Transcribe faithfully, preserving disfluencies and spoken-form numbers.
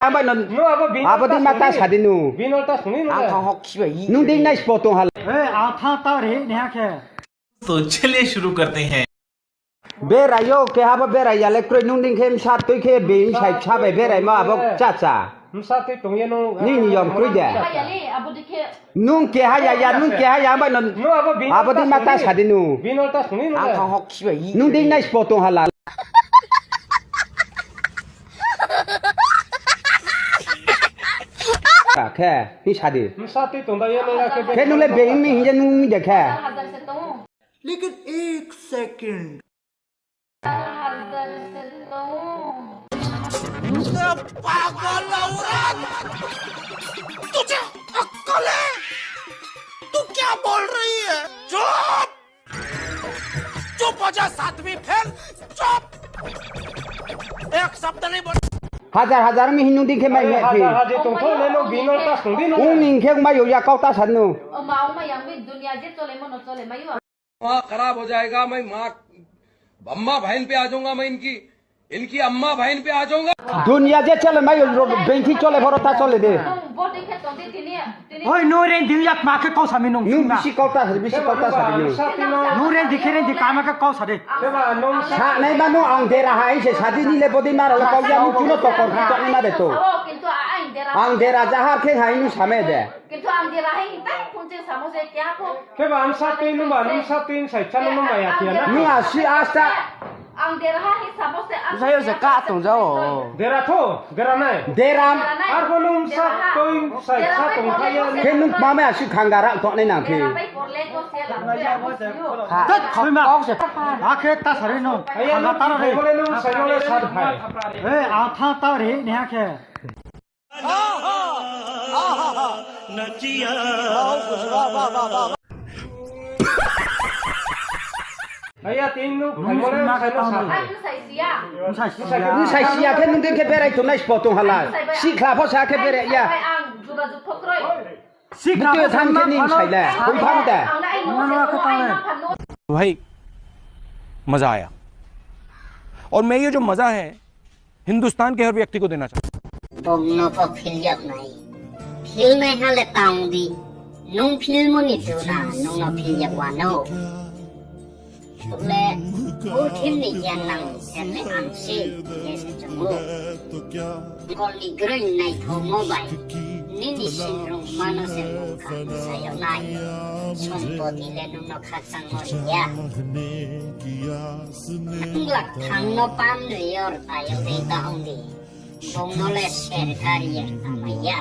Ang bai no. Abo dei ma ta sa di nung. Ang thang hok si bai. Nung dei nai spo tong hala. Ang thang ta ri ni ha khe. तो चलिए शुरू करते हैं। Berai yo, keha bo berai ya le kroi, nung dei khe bsa tui khe bini bsa bai berai ma abo chacha. Nini yom kroi de. Nung keha ya ya, nung keha ya bai no. Abo dei ma ta sa di nung. Ang thang hok si bai. Nung dei nai spo tong hala. Khe, hing sa di. Khe nung le being mi hing ye nung mi de khe. Lekin ek second. पागल औरत, तुझे अक्कल है? तू क्या बोल रही है? चुप! चुप हो जा, सातवीं फेल, चुप! एक शब्द नहीं बोल। Hajar hajar mi hing nung dei khe mai ya phi. Ong ni khe mai yo ya kau ta sa nung. दिमाग खराब हो जाएगा, मैं माँ, अम्मा बहन पे आ जाऊंगा मैं इनकी, इनकी अम्मा बहन पे आ जाऊंगा। Dunia je chole mai yo, bengthi chole boro ta chole de. Oi, nung rendi ya kma khe kau sa mi nung. Nung bisi kau ta sa di, bisi kau ta sa di nung. Nung rendi khe rendi kma khe kau sa di. Sa nai ma nung ang dera ha hing se sa di ni le bodei ma rao le kau ya nung chuno tokor khe tong nai ma de to. Ang dera jahar khe ha hing nung sa mai de. Kheba ang sa tui nung ba, nung sa tui sai chá nung nung maya khe ya na. Nung asi asta. Bsa yo se ka tong jao. Dera tho, dera nai. Dera. Arbo nung sa tui sai chá tong kha ya. Khe nung kma mai asi khang gara tong nai nang khe. Tat khoi ma. Akhe ta sa ri nung. Aya nung ta ri. Bole nung sa yo le sa phai. Ang thang ta ri ni ha khe. Aya tin nung phaimo le sa no sa. Bsai si ya khe nung dei khe berai tongnai spo tong hala. Sikhla pho sa khe berai ya. Bukti thanng khe ning sai le, koi phang de. भाई, मजा आया। और मैं ये जो मजा है, हिंदुस्तान के हर व्यक्ति को देना चाहता हूँ। Bung no pho phil yag nai. Phil nai ha le tang di. Nung phil mo ni tu na, nung no phil yag wa no. Ule, purthim ni giyan nang, sen le ang se, ye se chungu. Kol ni groi naithomo bai, nini sinrung mano se mung kha sa yag nai. Sompoti le nung no khakchangmo ri ya. Nung lak thang no pam ri yo rta yo dei ta ong di. Bung no le ser kari ye rta mai ya.